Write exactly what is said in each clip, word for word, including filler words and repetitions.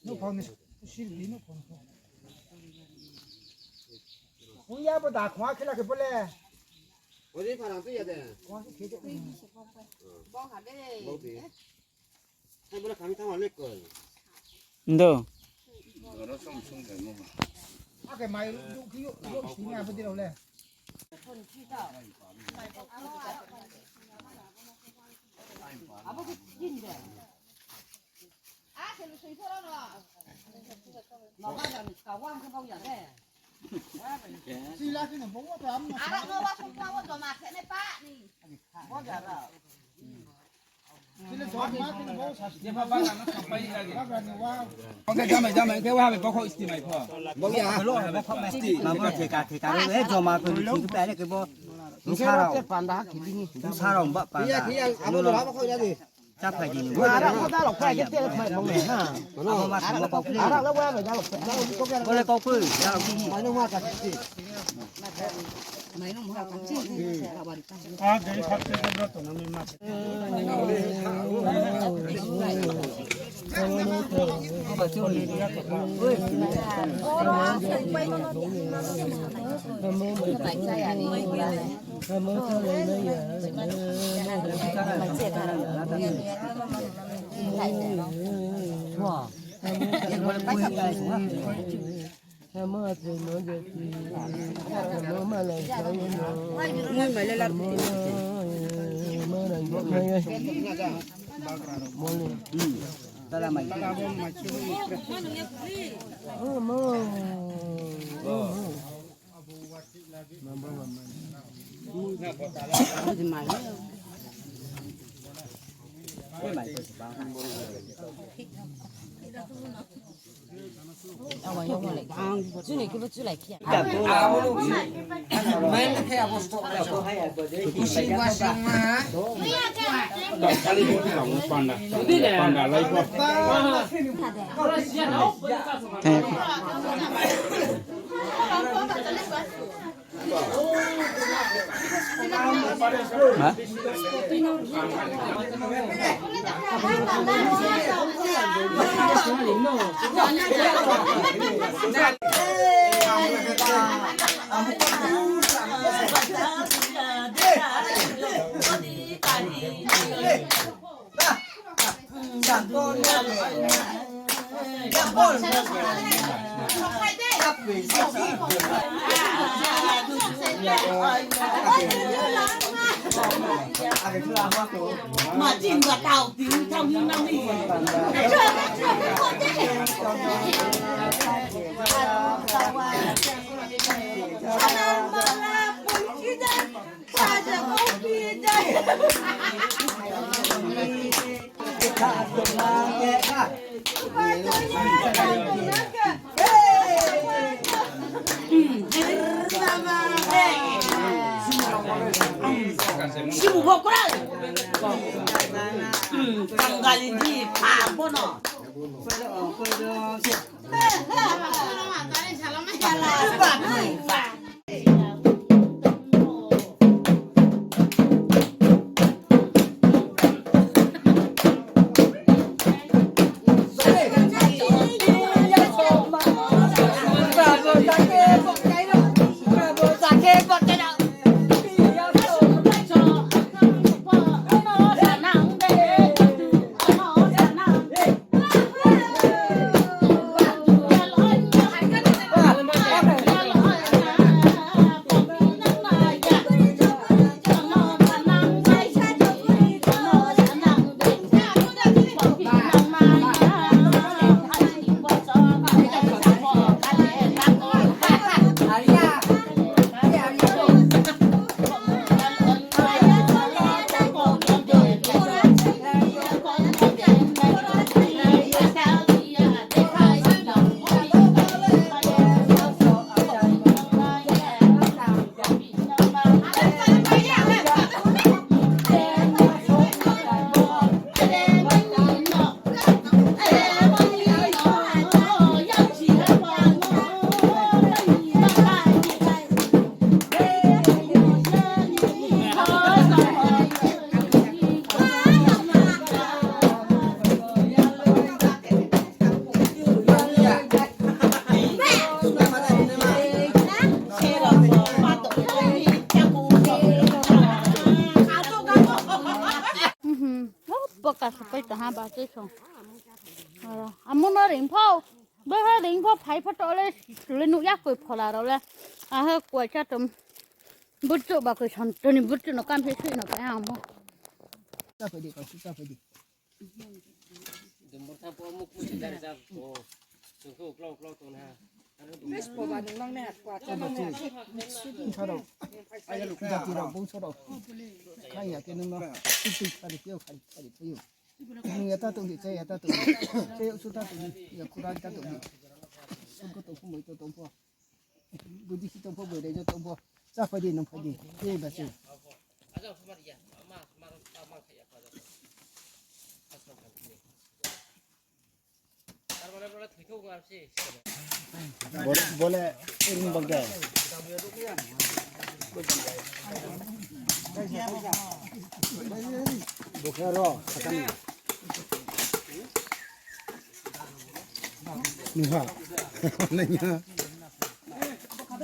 Nuh phone ni sil di, nuh phone. Ong ya bo da khong a khela khe bo le. Odi pharang tu ya de. Khong a khe de. Bong ha de. Bong de. Hai bo le khami thang le ko. Ndo. Ake mai ru ki yo, yo sini apa di le. Abo ke jin de. Ara no wa sung pa wo joma khe nai pa ni. Oke, jamai, jamai, khe wa bai bokho isti mai pho. Bokho isti. Mamo theka, theka, eh, joma khe ni sing pe ne khe bo. Sarong. Sarong ba panda. Chaphai di. Ara ko da lok phai ke te phai bong le ha. Abo ma sung ba kau phai. Ara lo wa ba da lok phai. Ko le kau phai, da lok di. Mai no ma ka ti. Mai no ma ka ti. A, gari thak te bro to na mi ma. Sibu bokra. Bangali di pa bono. Abo se song. Aro, amo no ring pho. Bo ha ring pho, phai pho to le, le nuh ya koi phola rao le. Aha, kuacha tom. Burchouh ba koi son, toni burchouh no kam se sui no pai ang bo. Cha phai di, kau si cha phai di. Dumbur tha pho muk muk si dari sa, o, sungkhu klau klau tong na. Aro dumbur. Miss po ba nung nang ne, kua cha nang ne. Bung sa rao. Jati rao, bung sa rao. Kha ya khe nung no. Tui tui khari phi ou, khari khari phi ou. Nung ya ta tong di, cha ya ta tong di. Cha ya su ta tong di, ya khura ta tong di. Sungkhu tong pho, moi to tong pho. Budi si tong pho, boi rai no tong pho. Cha phai di, nung phai di. Khe ba se. Bo-, bole, ring bak de. Bo khe ro, sakani. Nuha. Nanya.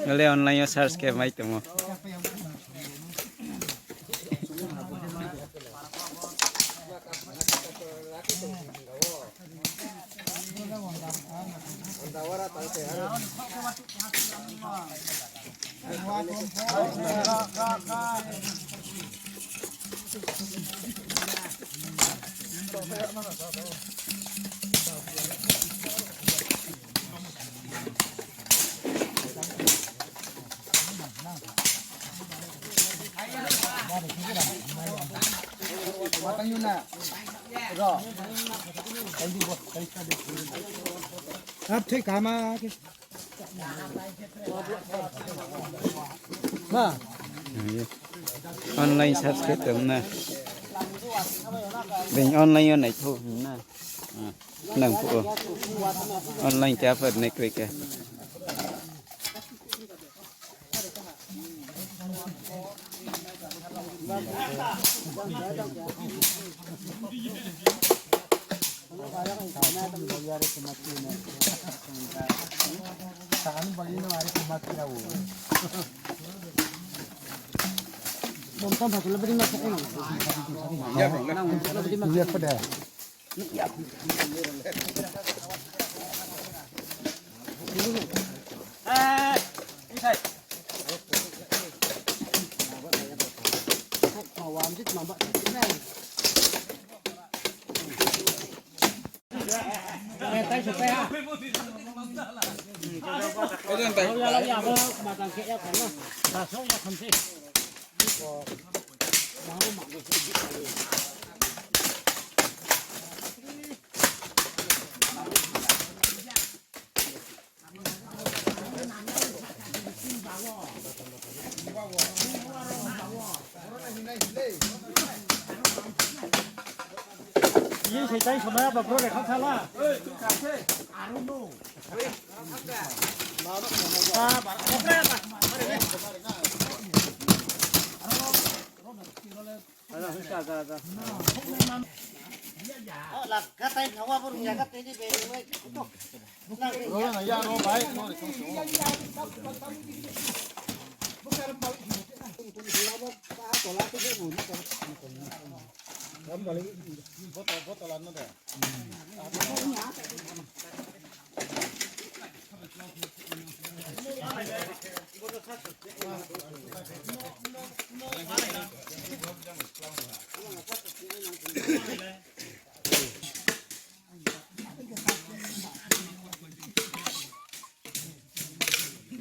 Bole online yo search khe mai tongmo. Hap thoi kama khe. Ma. Online search khe tong na. Bini online yo nai thou na. Ah, nang phuh o. Online khe apher nai kroi khe.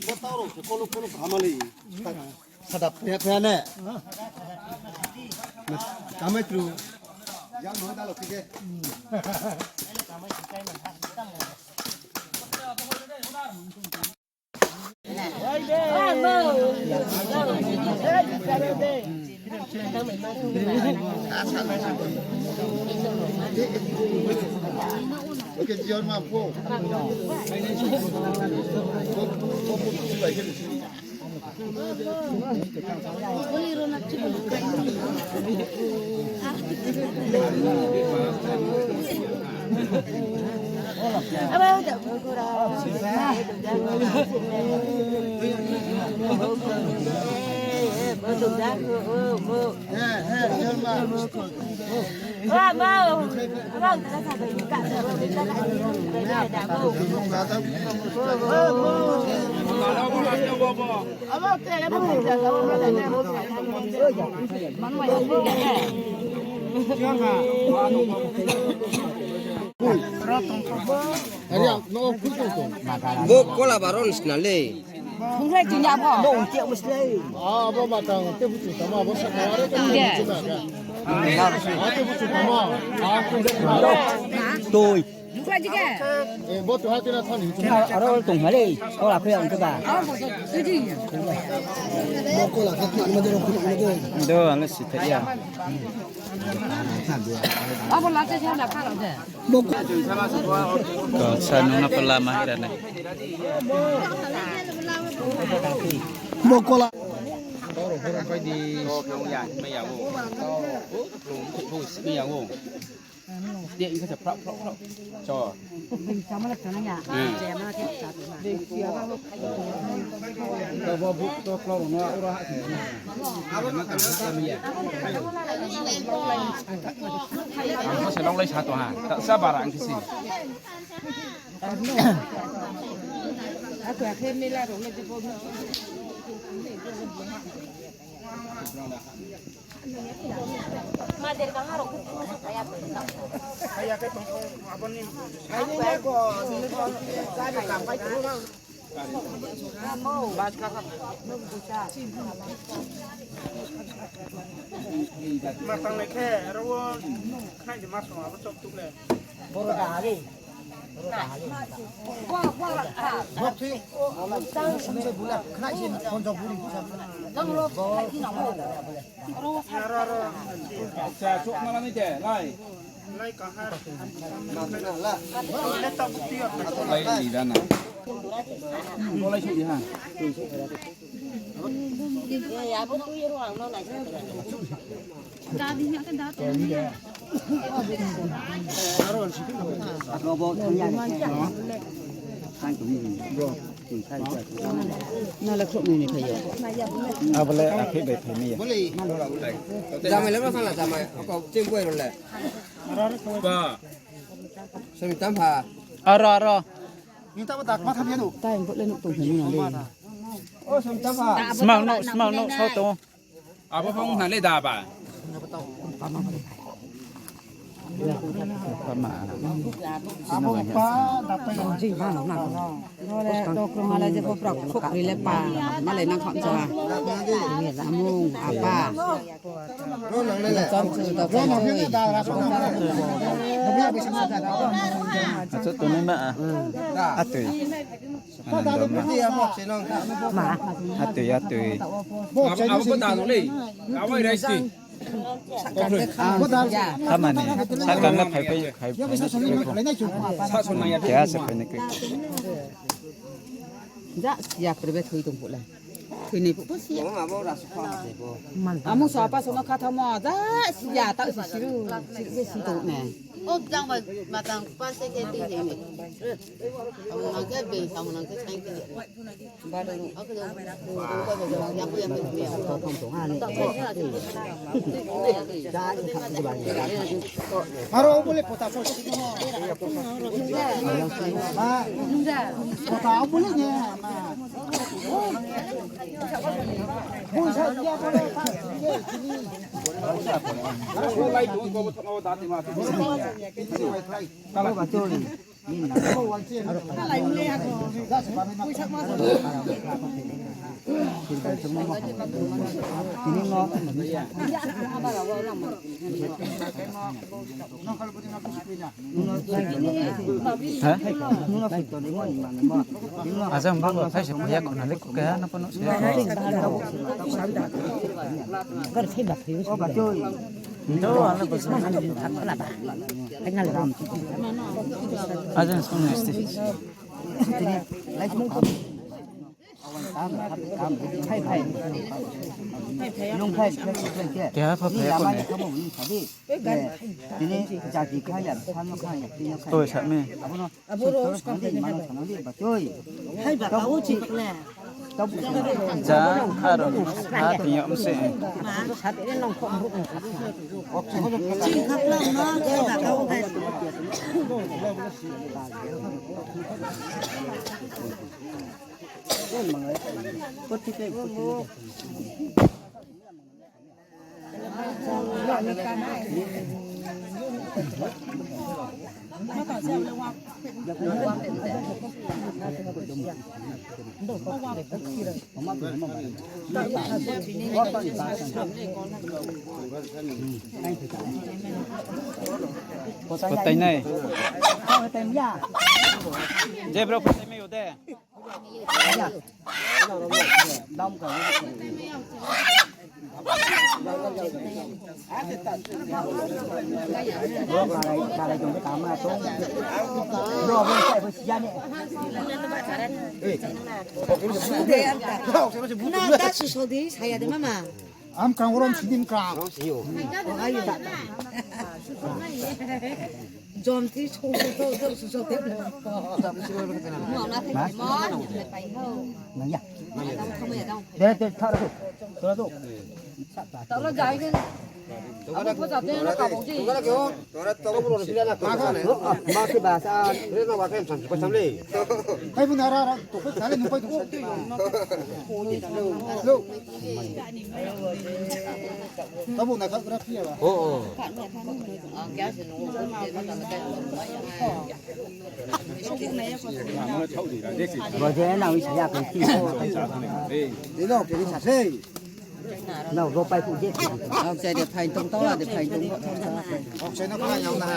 Bo tau rao se kolok kolok hamali. Sadap phe phe ne. Kamai tru. Yang no dalo kike. Bo kola baron sna le. Bung lai jing ya pho. No, ung tiak bus le. Ah, abo matang, te buchu tama, abo sa kawari ke. Iya. Ah, te buchu tama. Ah, ung tiak. Toi. Bung lai jing ya. Eh, bo tu hati na thani. Aro tung hale. Kola khe ang ke ba. Bo kola khe khna ma de, khna ma de. Do, ang le si thai ya. Abo late sa na kha lo de. Ko sa nung na pala ma hira nai. Mokola. Ang se longlai sa tong ha, ta sa bara ang khe si. Ma tang le khe, aro wo khnai de ma song abo chok tuk le. Boro da hari. Boro da hari. Boro da hari. Acha, chok ma la nai de, lai. Lai kahar. Lai ni da na. Bo lai sung di ha. Abo le aphih bai phai mi ya. Jamai le ma sala jamai. Ako chim boi ro le. Ba. Sami tam pha. Aro, aro. Ni ta ba dak ma tham ya do. Tai bo le nuk tong phai mi na le. O, sami tam pha. Smang no, smang no, sao tong. Abo phang na le da ba. Abo pa da pa ya. Jing ba na. Nole dokrong ala je bo brak khok ri le pa. Ma le nang kham cha. Ni ramung apa. Ro nang le le. Cham chu da. Ro nang le da. Achu tu ni ma. Atui. Atui, atui. Abo ko da no le. Awai rai si. Tama ni. Sakang le phai phai phai phai. Sa song nang ya. Kya se phai ni kri. Ja, siya prebe thui tong pula. Thui ni pula siya. Amo so apa so no kha thamo. Ja, siya ta si siru. Siru be si tong ne. O jang bai matang pa se ke di he me. Samung nang khe be, samung nang khe saing khe. Aro o bole pota pho. Ma, pota o bole ne, ma. Bo sa ya bole pa. Aro ko lai tu ko bo thama da ti ma. Kala ba tu. Ajang bang ba phai se phai ya khna le khe na pano se. Ndo, ano ko sa. Ajang song ni sti. Phai, phai. Keha pha phai ya ko ne. Tini jati kha ya, sano kha ya, tini kha ya. Toi sa mi. Abo no. Abo ro skang phai ni. Hai ba, abo chik le. Ja, aro, ha, tong yag mi se. Kotai nai. Je bro, kotai mai yo de. Ang kang orom sidim kang. Jom ti so so so so te. Nang ya. De de thar tu. Thar tu. Talo jai ke. Abo ko jate na ka bo ji. Ma ke ba sa. Re na wa ke sam ko sam le. Hai bu na ra ra to ko sale nu pai tu. Lo. Tabo na kha gra phi ya ba. O, o. Bo je na wi sa ya ko ti. Ni no ke ni sa sei. Na ro pai ku je. Ang sai de phai tong tong la de phai tong. Ang sai na phai yang na.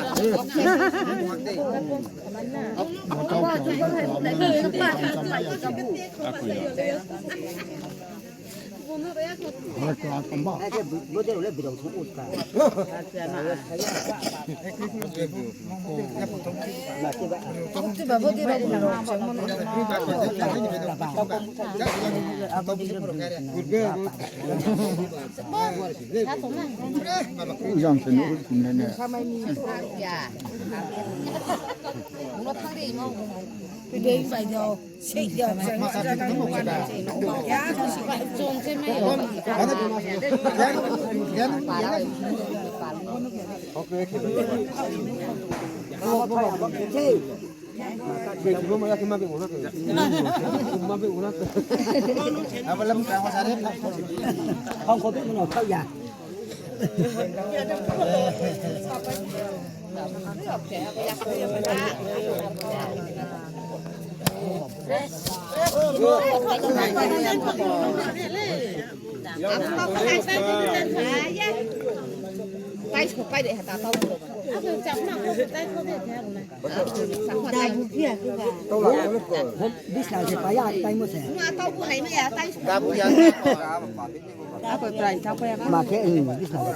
Yang se no ne ne. Bisna se paya, tai mo se. Ma ke, eh, bisna se.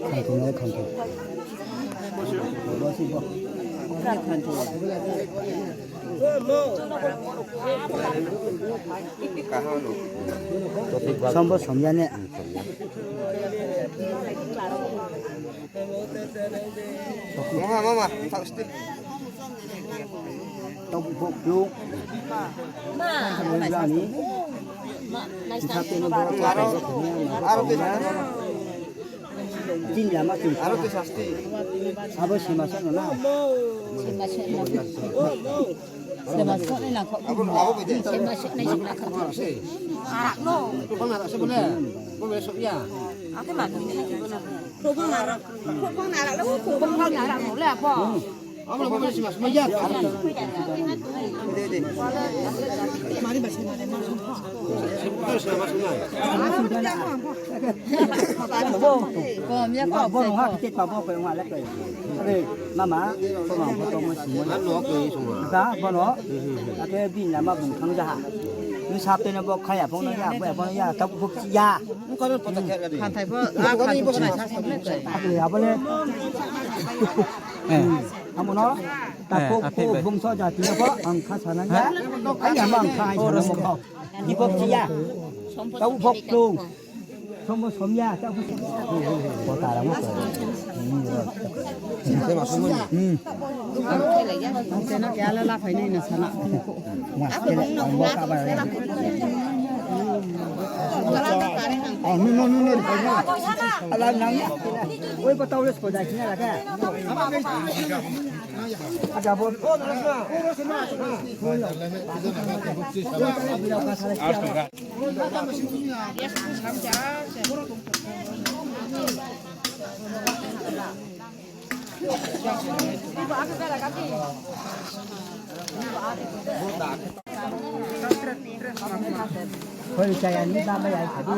Khang thung nai, khang thung. Sambo samya ne. Mama, mama, tak still. Tau buk buk. Ma, ma, ma. Aro, aro. Tin lama tin. Aro ke sasti. Abo sima sa no na. Sima sa no. Sima sa no na ko. Abo, abo bai de. Sima sa no na ko. Arak no. Ko bang arak se bole. Ko bole sok ya. Ake ma ni. Ko bang arak. Ko bang arak lo, ko bang arak lo le apo. Mama, ko ma photo mo simo. Ga bono. Ake bini lama bung thang jaha. Ni sapte no bo khaya phone ya, bo phone ya, ta bo ya. Khanthai pho, a khanthai pho. Abo le. Amo no, ta ko, ko bungso jati no pho ang kha sana ya. Ai ya ma ang kha ai sana mo kau. Ni pho ya. Tau pho tung. Som pho som ya, tau pho. Ko ta ra mo ko. Hmm. Ang se na kaya la la phai nai na sana. Mas ke ang bo ka ba. Oh, no, no, no, no. Ala nang ya. Oi, ko tau les ko jai sini la ka. Hoi, chaya ni ba mai ai kha di.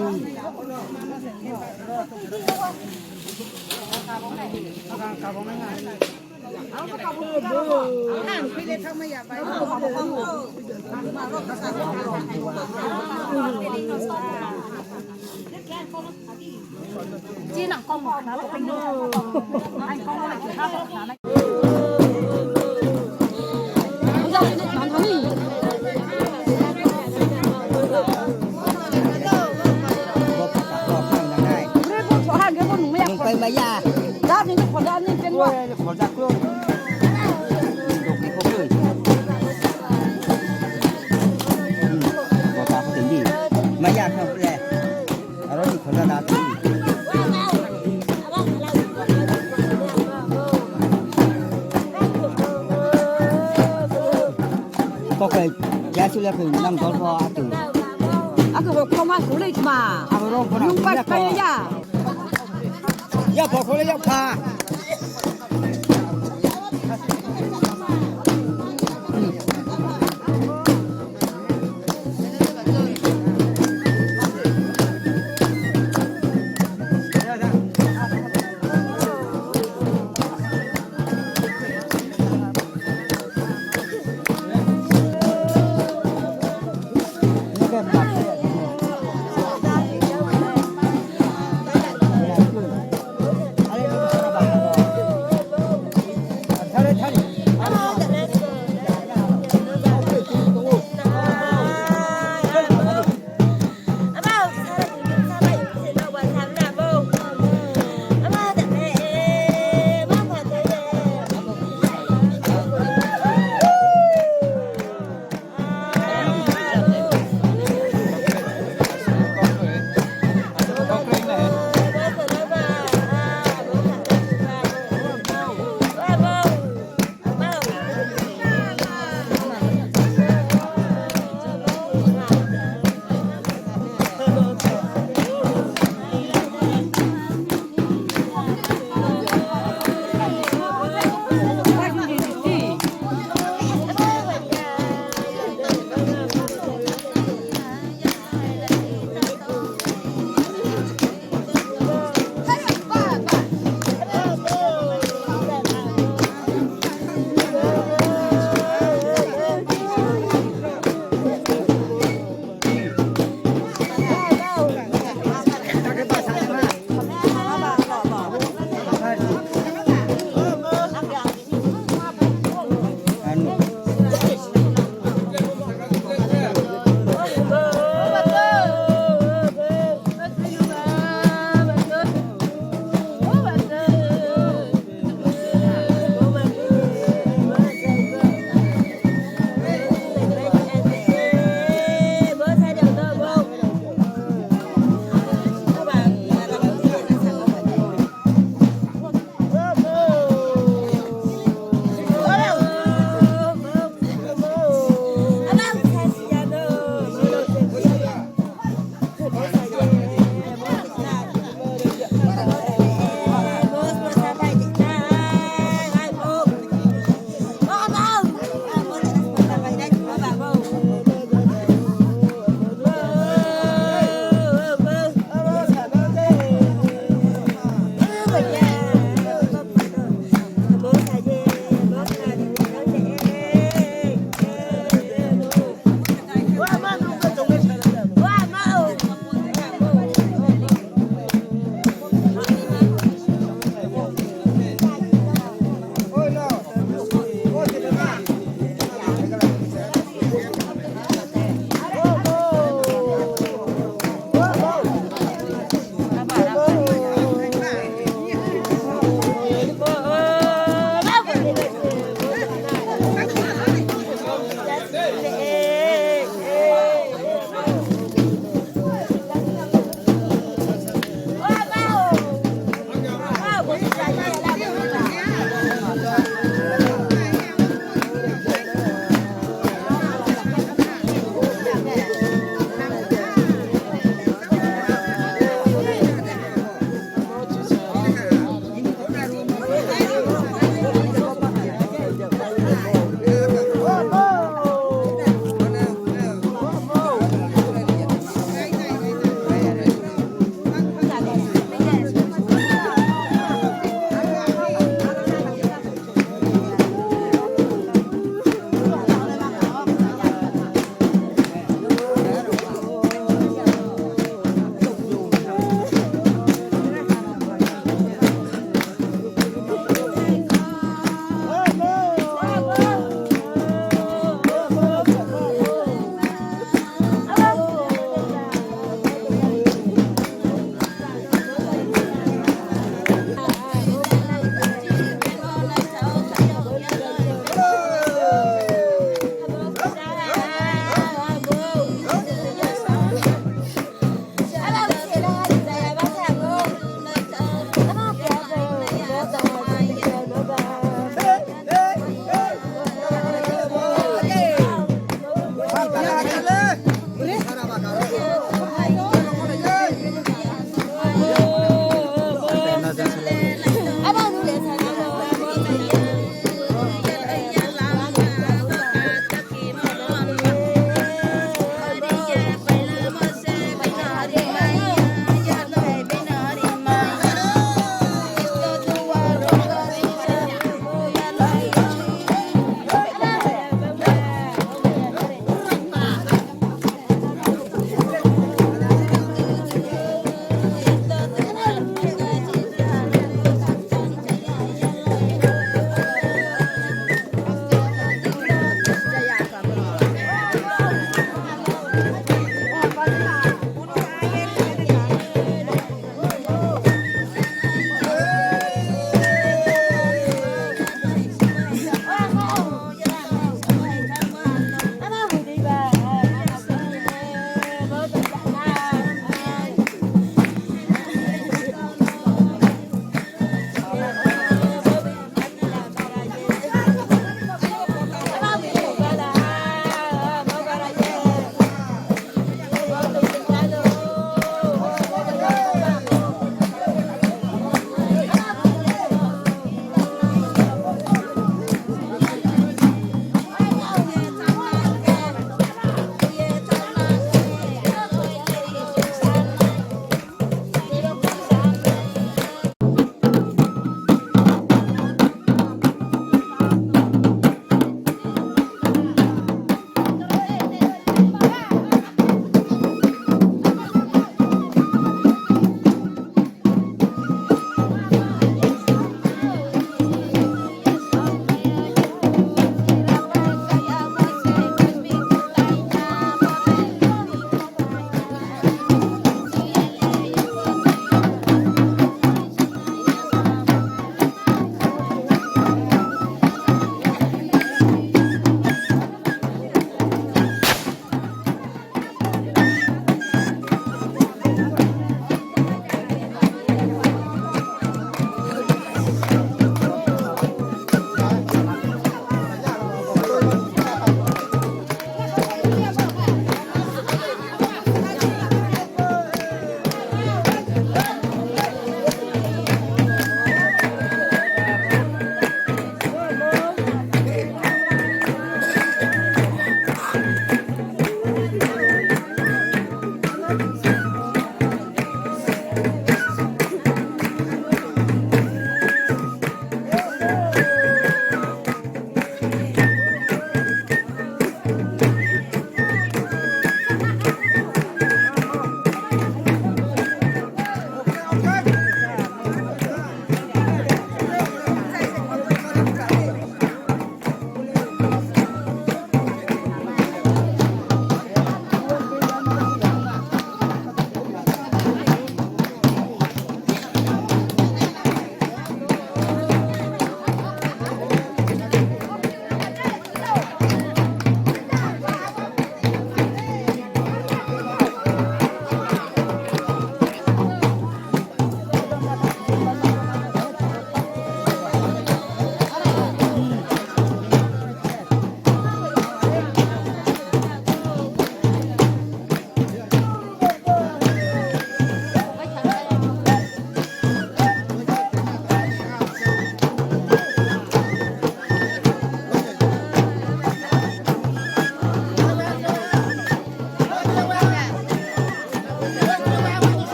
Maya kha le. Aro ni khola da tu. Kokai, ya su le koi nang dol pho atu. Atu ho khoma su le ma. Abo ro pho na. Yung pat kaya ya. Ya pho khole ya pha.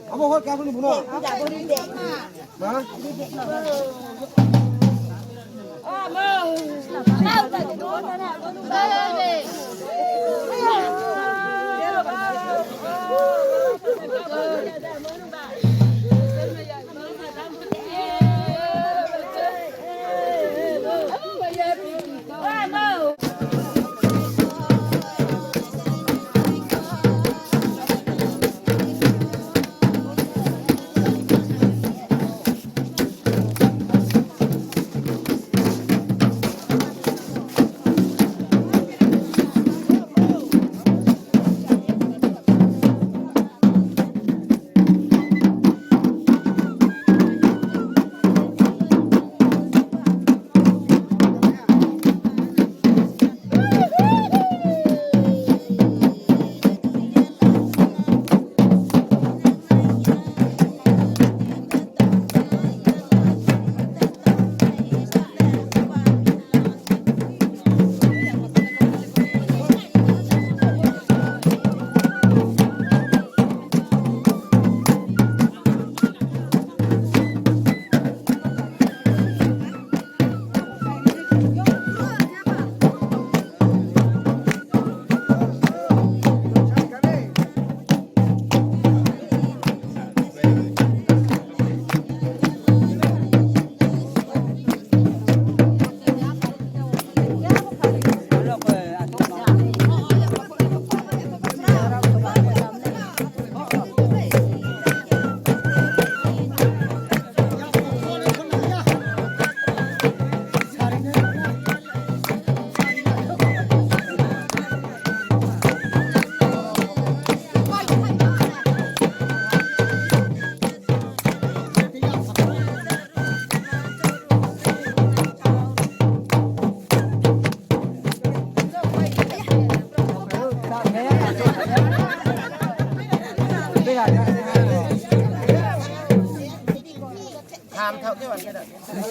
Abo hor ka bini buno. Ha?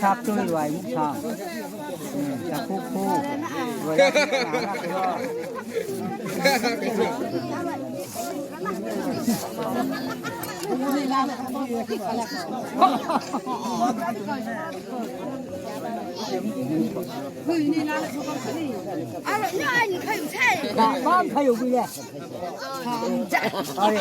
Sap tui ruai muk sam. Hmm, ta khu khu. Ruai ya khu. Ba, ba, khai yo bile. Are.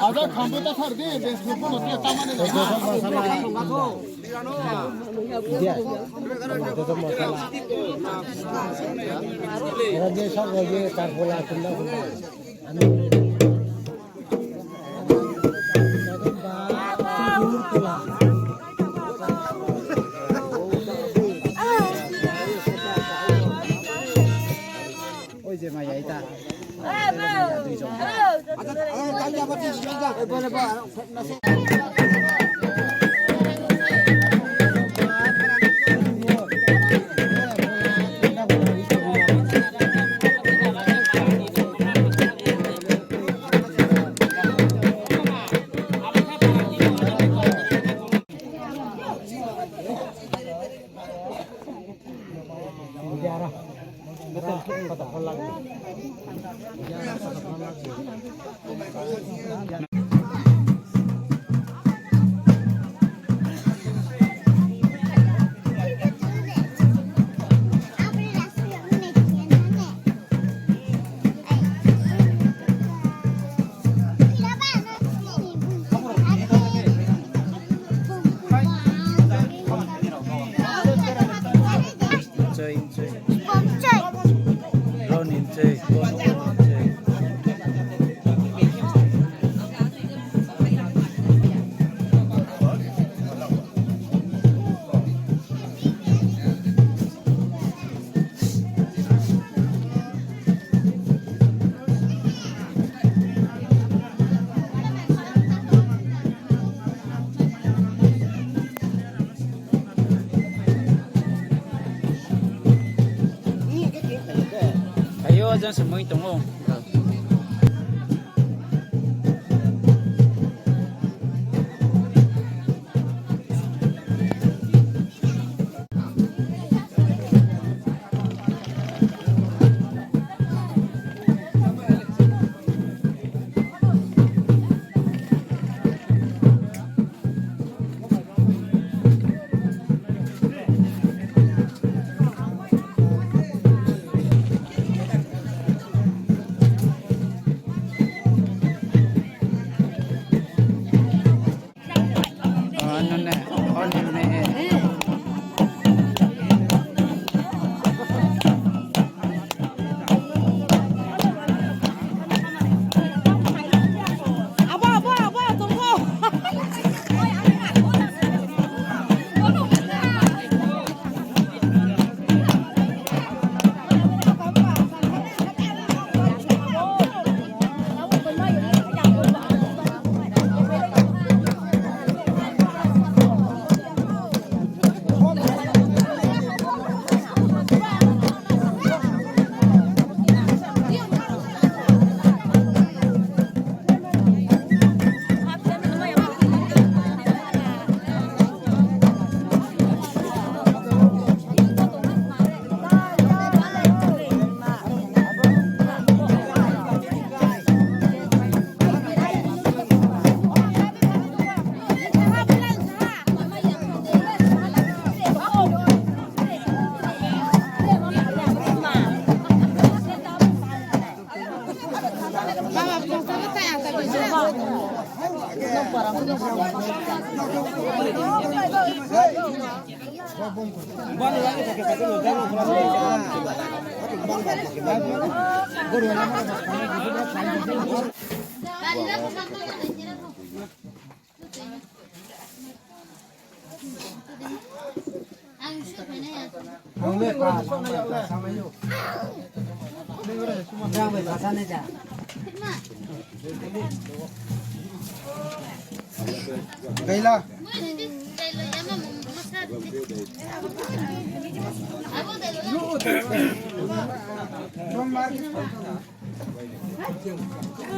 Ada khambu ta thar di, des khambu no dia tamane na. Era je sab lagi tarpola tunda. Oi je mai ai ta. Ayo, jang se moi tong ou.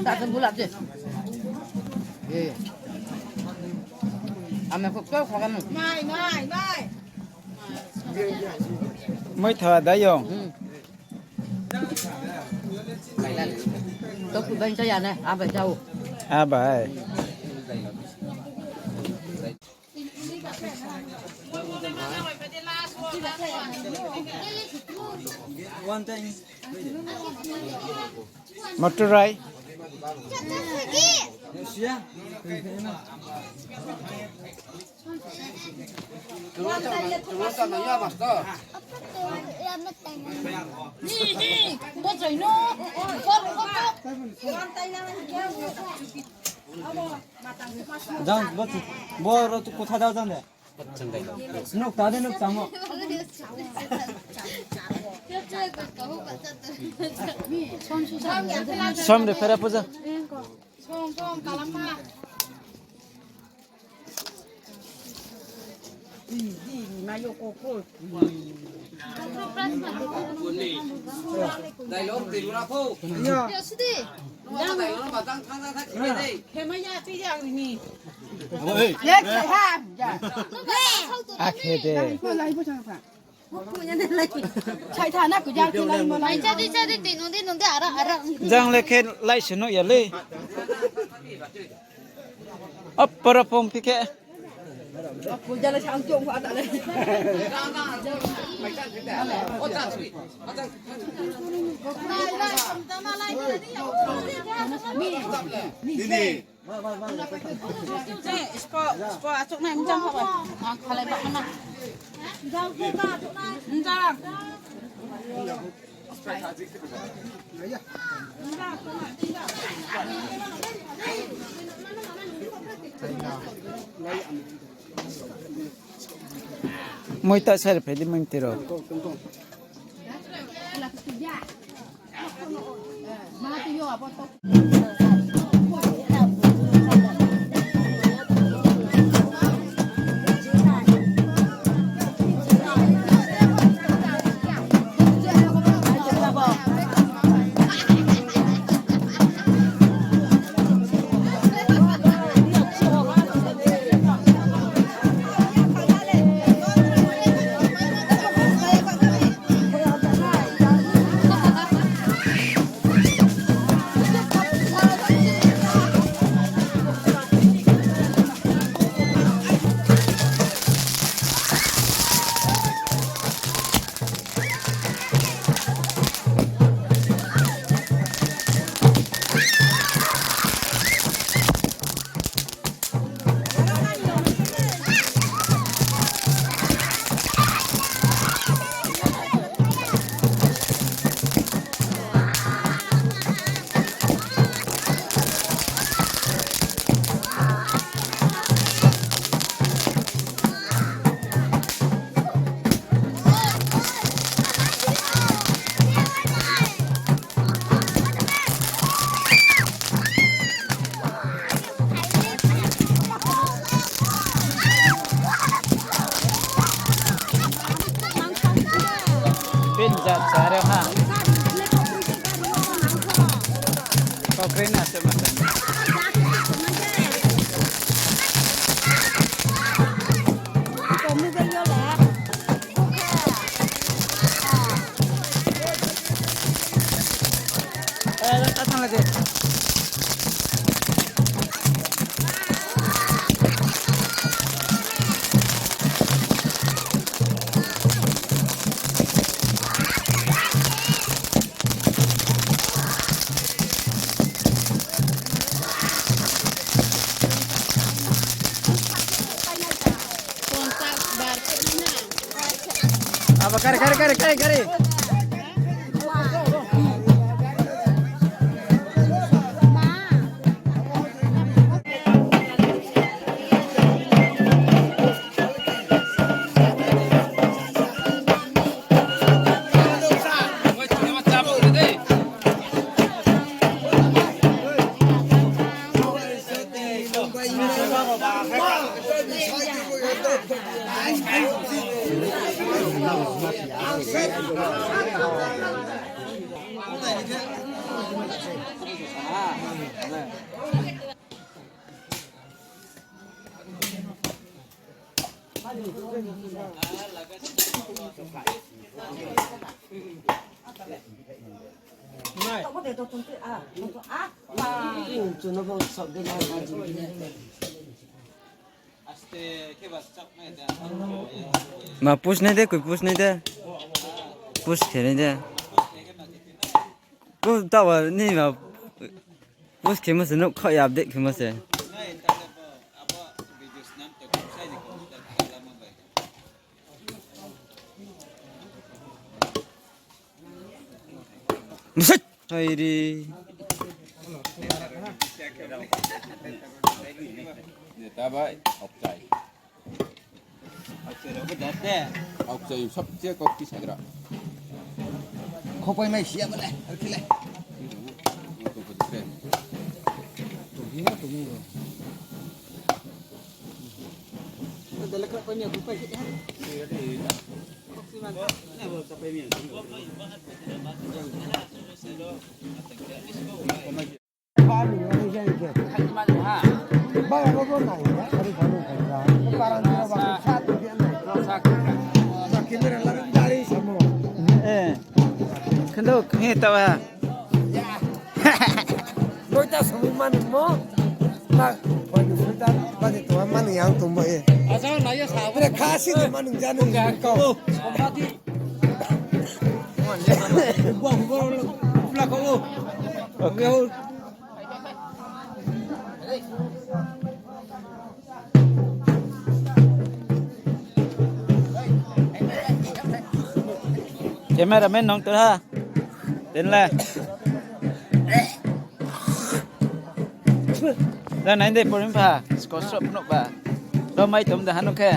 Takhe bulap je. Eh. Ame kok kau khagan. Mai, mai, mai. Moi thawa dayong. Hmm. Toku bai chaya ne, abai chao. Abai. Motorai. Jang, bo, bo ro tu kotha dao jang de. Nuk ta de nuk tamo. Som de phera puja. Akhe de. Sai tha na, kuja ki lai mo lai. Chadi, chadi, ti nungdi, nungdi, ara, ara. Jang le khe lai se no ya le. Apara pom pi khe. Kuja le sang chong pha ta le. Ni, ni. Spo, spo achouh nai mjang haba. Ang khalai ba na. Mjang. Moi ta sari phai di moi tiro. Pin jat sa re ha. Kokri na se mata. Abo kari, kari, kari, kari, kari. Ma push nai de, koi push nai de. Push khe nai de. Bo tawa ni ma push khe mo se, nouh khaoh ya update khe mo se. Msik! Hai ri. Ni ta bai, okchai. Okchai sabse kok ti sagra. Khopai mai sia bale, ar khe le. Tonghi na tongmung rao. Khendo, khe taoh ha. Noita somoi manungmo. Ma, bani sultan, bani tongma manung yang tongmo e. Tre khasi ni manung jani kau. Cameraman nong tongha. Tenle. Da nai de porim pha. Skosok phnuh ba. Do mai tom da hanu khe.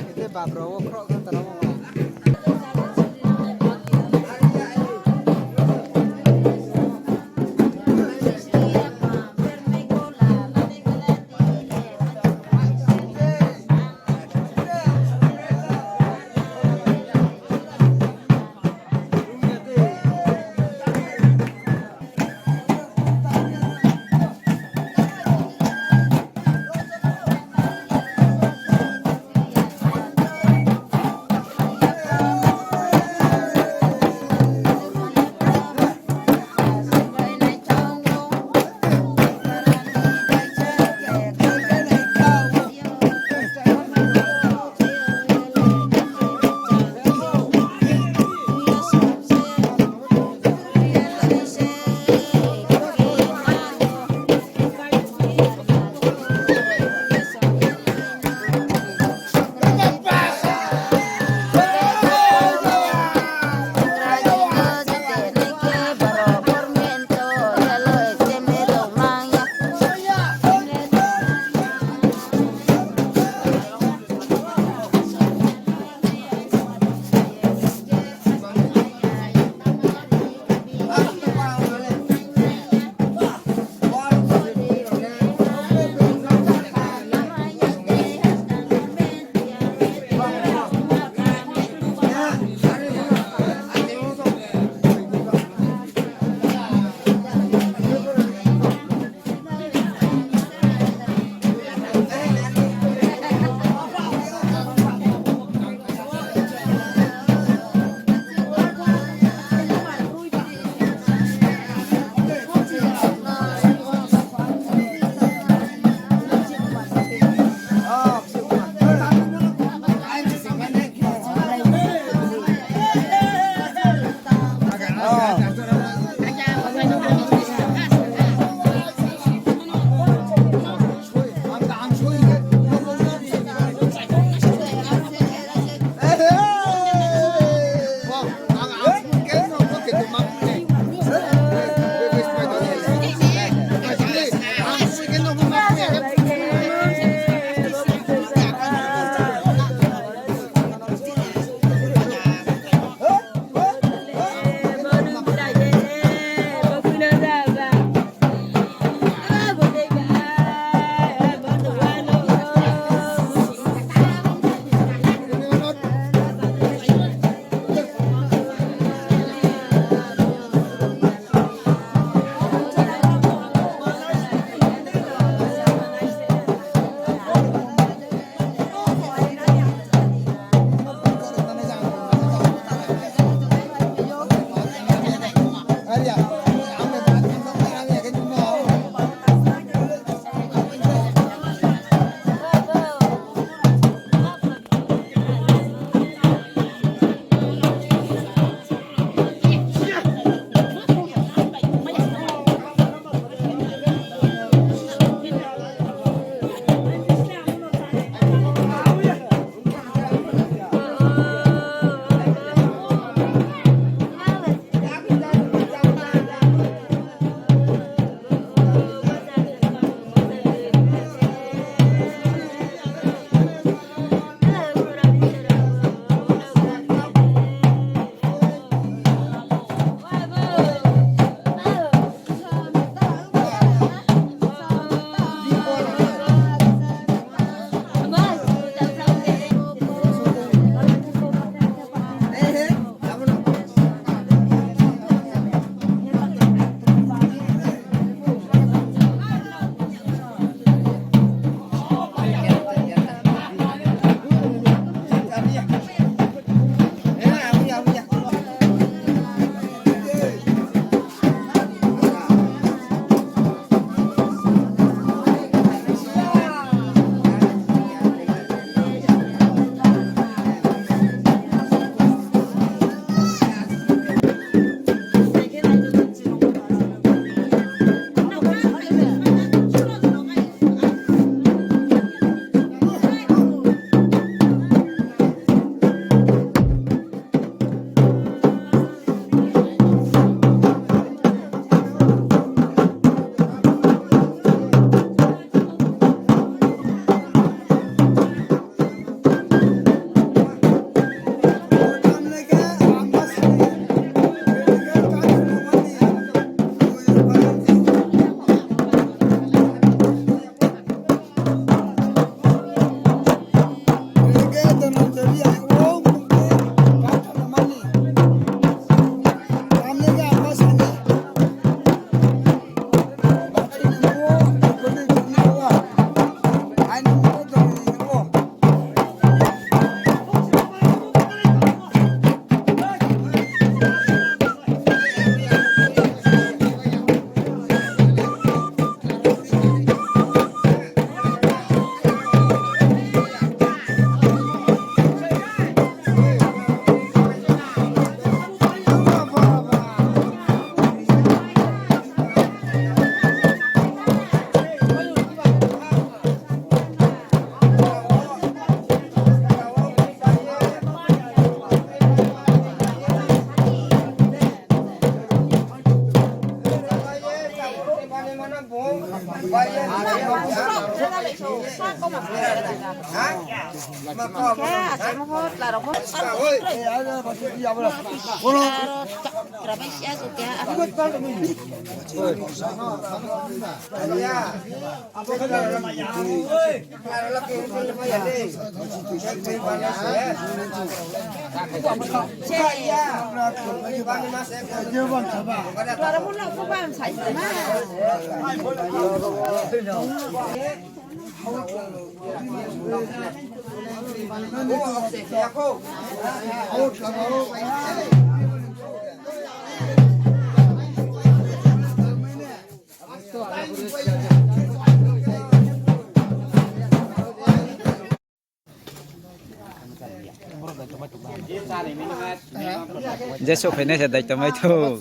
Je souhphainai se daito mai thou.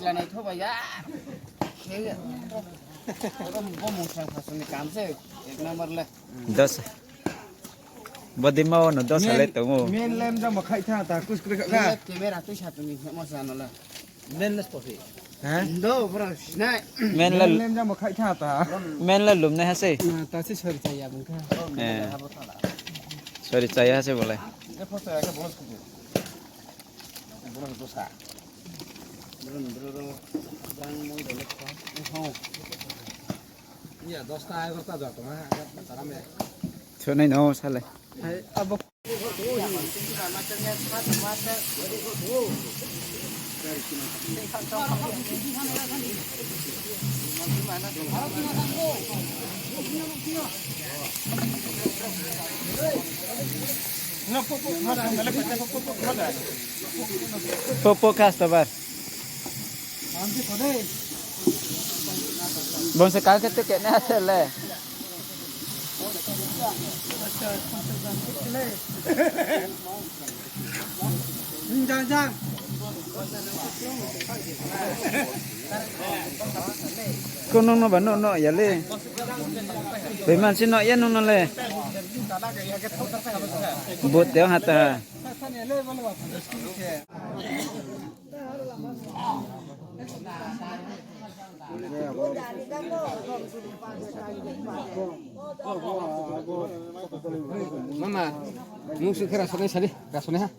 Dos. Bodima wo no dos le tong ou. Main lem jamo khai tha ta, kus kri kha. Camera tui sa tong ni mo sa no le. Main le story. Ha? Ndo, bro, sinai. Main le, main lem jamo khai tha ta. Main le lum nai ha se. Na, ta se sori chaya bung kha. Eh. Sori chaya ha se bolai. Je photo ya ke bonus kudu. Bonus dosa. Bro, bro, bro. Jang moi de lekho. Ho. Iya, dosta, egarota jor tong ha, tara me. Sonai no sale. Hai, abo. Popo customer. Bung se kang khe tu kena se le. Ko nung no ba no no ya le. Bai man si no ya nung no le. Bot teo ha ta. Mama, nung sing khe rasonai sari, rasonai ha.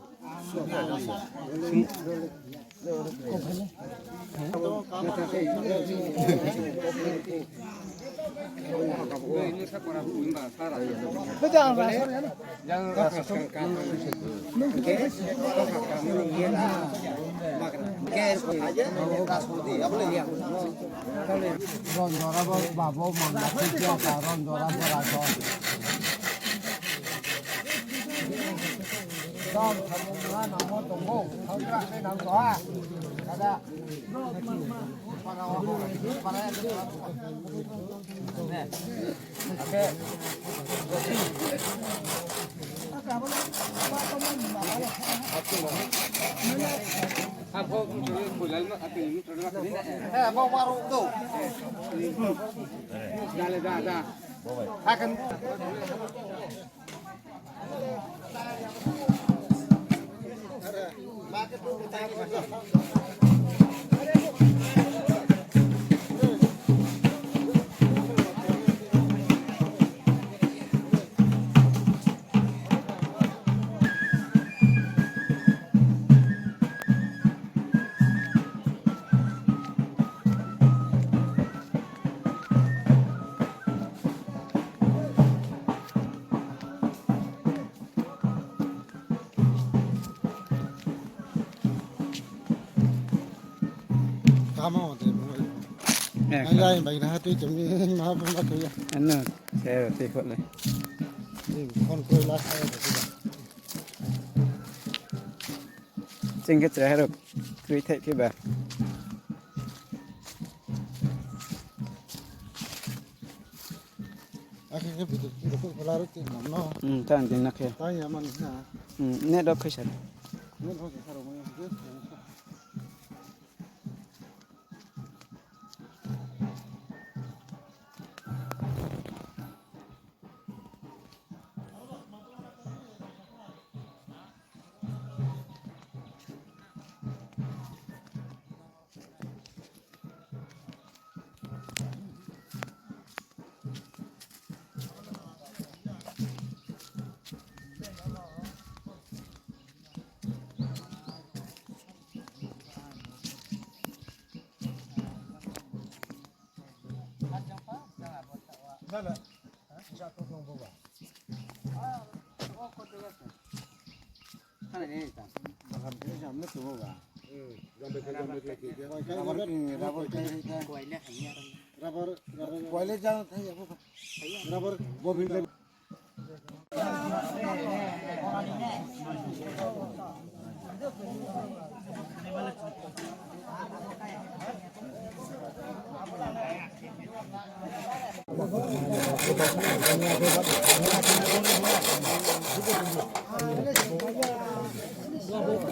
Ron jora bo babo mangna khe khe ta ron jora bo raso. Dam thamung ha nangmo tongmo, thangra khe nang to ha. Kada. Para wa ho, para ya. Kama o de mo. Eh, ai, ai, bai na ha tui tong ni, ma, ma, ma, tui ya. Ano, se ro tui kho le. Ni phone koi la sa ya. Ching khe chrai ha ro, kroi thai khe ba. Akhe khe biduk, biduk khe la ro ti nam no. Hmm, tang ding na khe. Tang ya man na. Hmm, net off khe sa. Net off khe sa ro mo.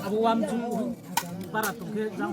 Abo wam chu para tong khe jang.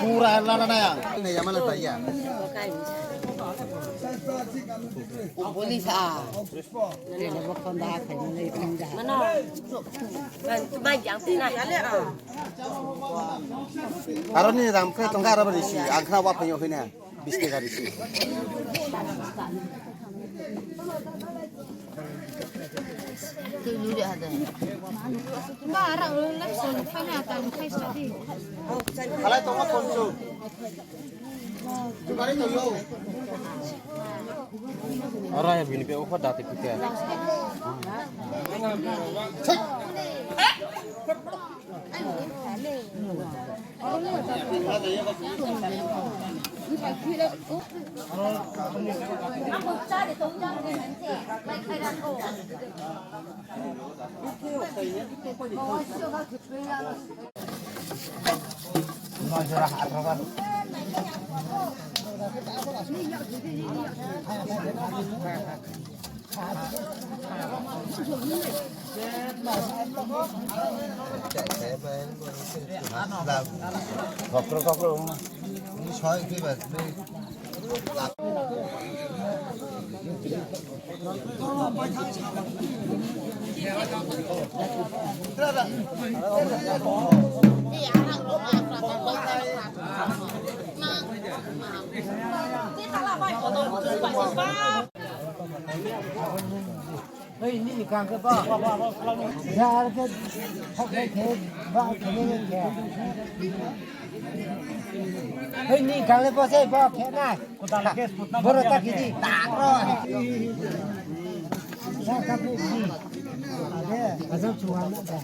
Pura lana na ya. Ini yang mana tanya? Police ah. Mana? Aro ni ram khe tongkha aro risi, ang khna wa phaio hina, bis taka risi. Alai tongma poncho. Ora ya bini pe okho dati pute. Hei, nini kang khe ba. Ya, ar khe, thok khe, khe, ba, khe, khe. Hei, nini kang le bo se, bo khe nai. Boro ta khe di. Sa ka pu di. Ade, azam chuwa na da.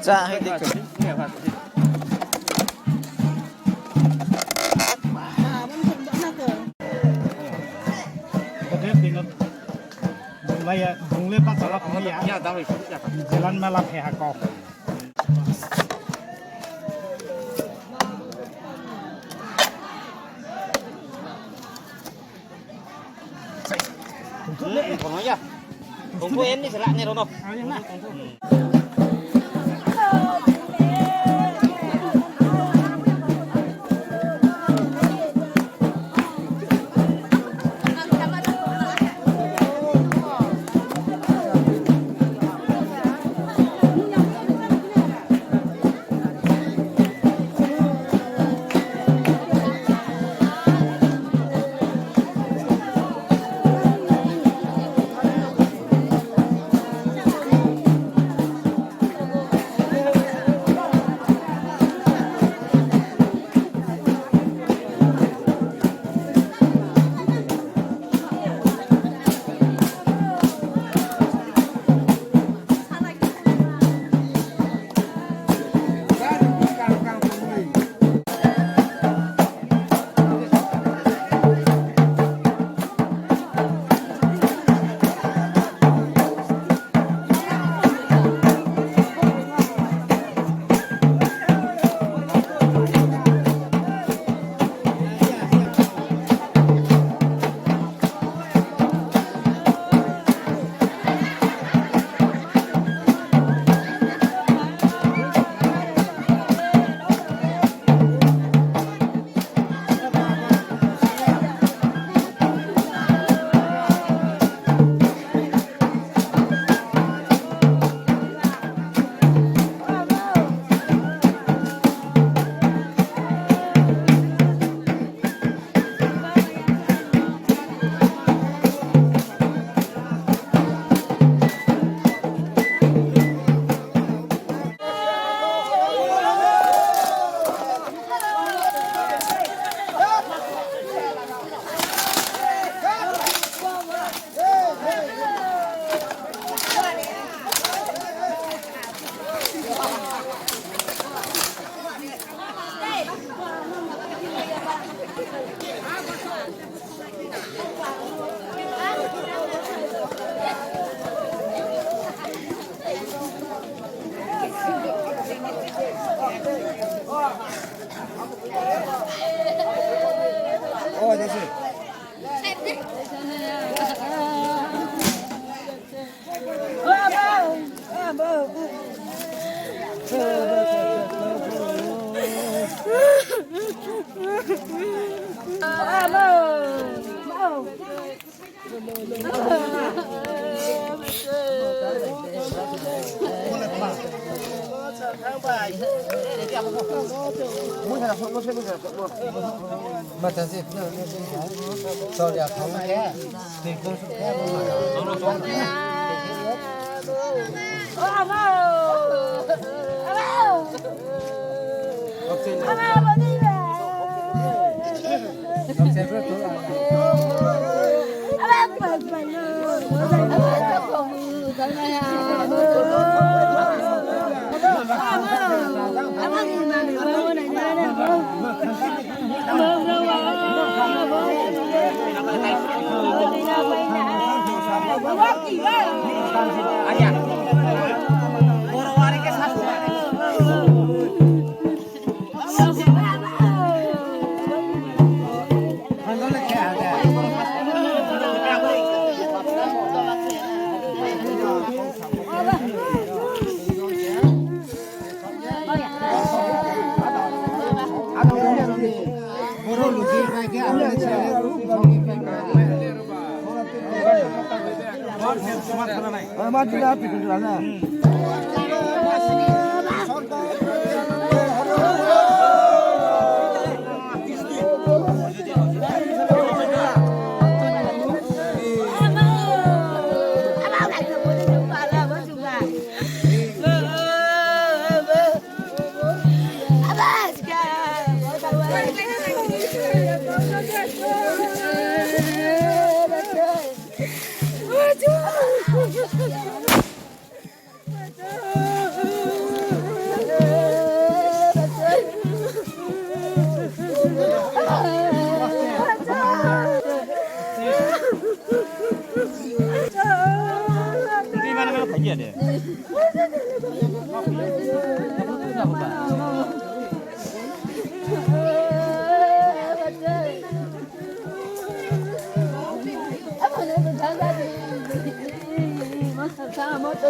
Cha hai dei. Bung le bachara phai ya. Jelan mala phai ha kau. Kono ya. Tongtho em ni sela ni rono.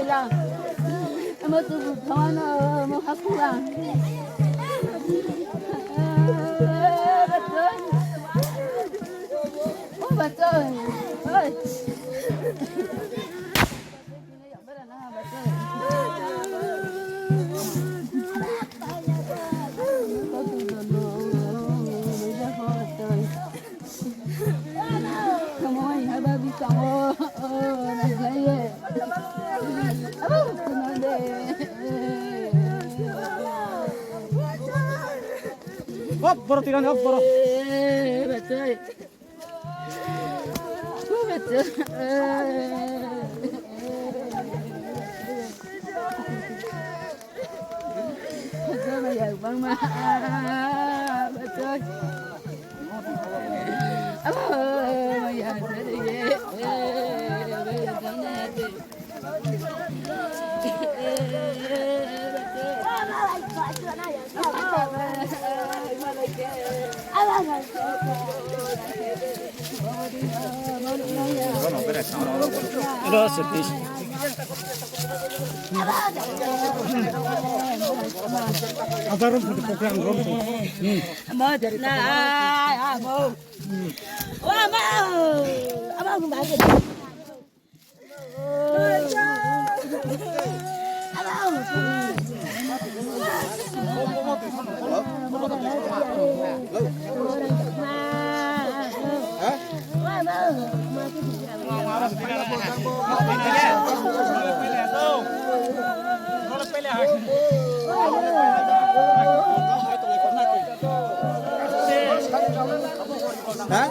Amo tu bu thawano, amo haku ang. Batoi. O batoi. Oi. Hop, boro tiran, hop, boro. Ada rom satu program rom tu. Hmm. Amo na, amo. Wa, amo. Amo, amo, amo. Ha?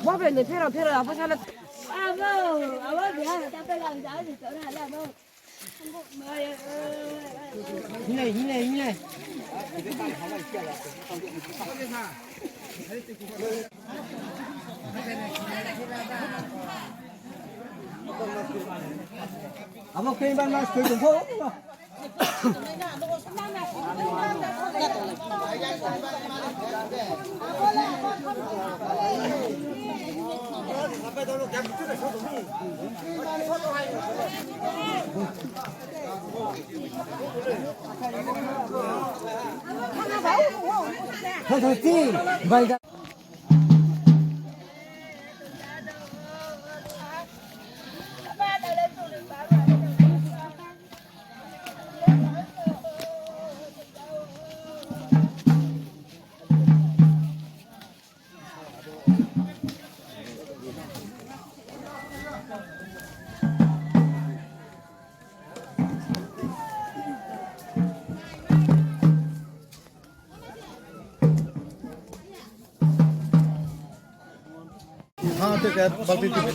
Bo bai ni phero phero abo sala. Abo, abo biha ta pe lang ja ni to na la bo. Hinai, hinai, hinai. Abo khe ba mas koi tong pho. हाँ, ठीक है, बाल्टी ठीक है।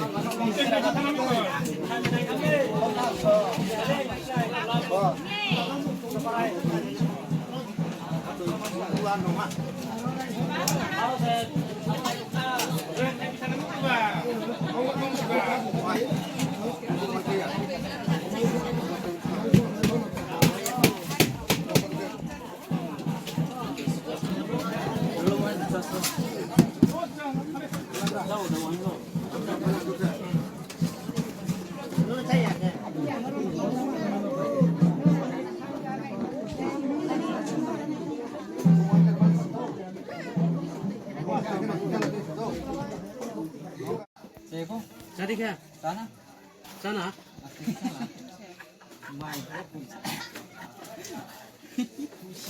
Jadi khe? Chana? Chana?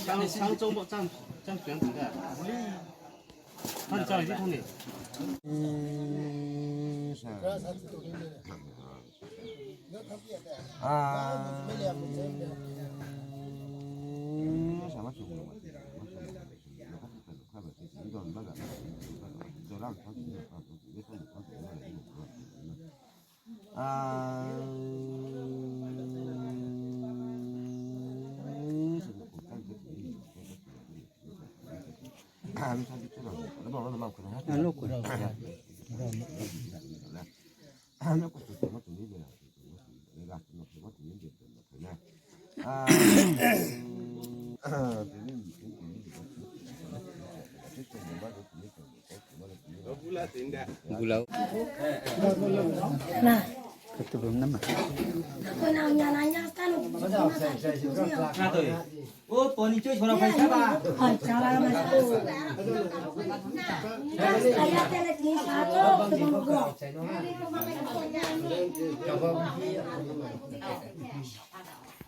Sang, sang chong bo cham, cham cham da. Than chai di thani. Bula. Nah. Kau tu belum nama. Kau nanya-nanya kan. Nah, tu. Oh, poni cuy, suara paisa ba. Hai, cara mas. Kaya tele di satu, tu bang gua.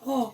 Oh.